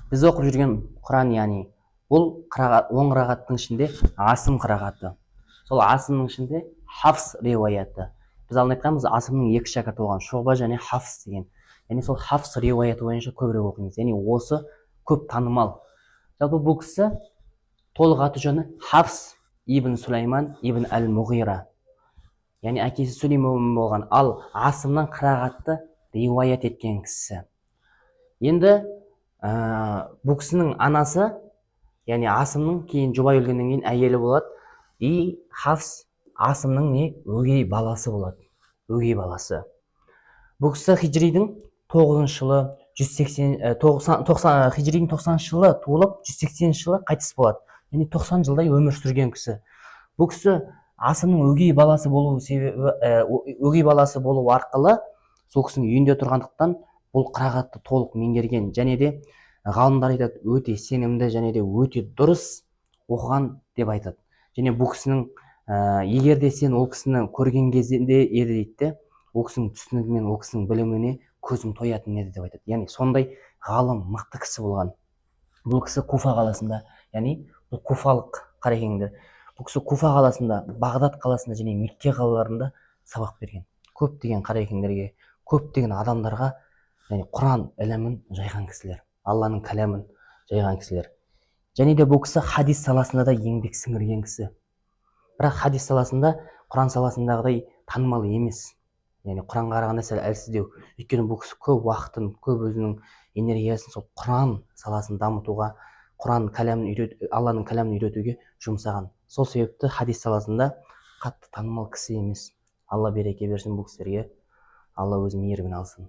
Біз оқып жүрген Құран, яғни бұл қырағат, 10 қырағаттың ішінде Асым қырағаты. Сол Асымның ішінде Хафс риуаяты. Біз алдын айтқанбыз, Асымның екі шәкірті болған, Шұғба және Хафс деген. Яғни сол Хафс риуаяты бойынша көбірек оқимыз. Яғни осы көп танымал. Жалпы бұл кісі толық аты жөні Хафс ибн Сулайман ибн әл Мұғира. Яғни әкесі Сүлеймен болған, ал Асымнан қырағатты риуаят еткен кісі. Енді бұл кісінің анасы, яғни Асымның кейін жұбайы өлгеннен кейін әйелі болады. И Хафс Асымның не өгей баласы болады. Өгей баласы. Бұл кісі хижридің 9 жылы 180 90 90, хижридің 90 жылы туылып, 180 жылы қайтыс болады. Яғни 90 жылдай өмір сүрген кісі. Бұл кісі Асымның өгей баласы болу себебі, өгей баласы болу арқылы сол кісінің үйінде тұрғандықтан, бұл қырағатты толық меңгерген және де ғалымдар айтады, өте сенімді және де өте дұрыс оқыған деп айтады. Және бұл кісінің егер де сен ол кісіні көрген кезінде еді дейді де, ол кісінің түсінігі мен ол кісінің біліміне көзің тоятын еді деп айтады. Яғни сондай ғалым, мықты кісі болған. Бұл кісі Куфа қаласында, яғни бұл куфалық қарекеңдер. Бұл кісі Куфа қаласында, Бағдат қаласында және Мекке қалаларында сабақ берген. Көптеген қарекеңдерге, көптеген адамдарға, яғни Құран ілімін жайған кісілер, Алланың кәләмін жайған кісілер. Және де бұл кісі хадис саласында да еңбек сіңірген кісі. Бірақ хадис саласында Құран саласындағыдай танымал емес, яғни Құранға қарағанда сәл әлсіздеу. Өйткені бұл кісі көп уақытын, көп өзінің энергиясын сол Құран саласын дамытуға, Құран кәләмін үйрет, Алланың кәләмін үйретуге жұмсаған. Сол себепті хадис саласында қатты танымал кісі емес. Алла береке берсін бұл кісілерге, Алла өз мейірімін алсын.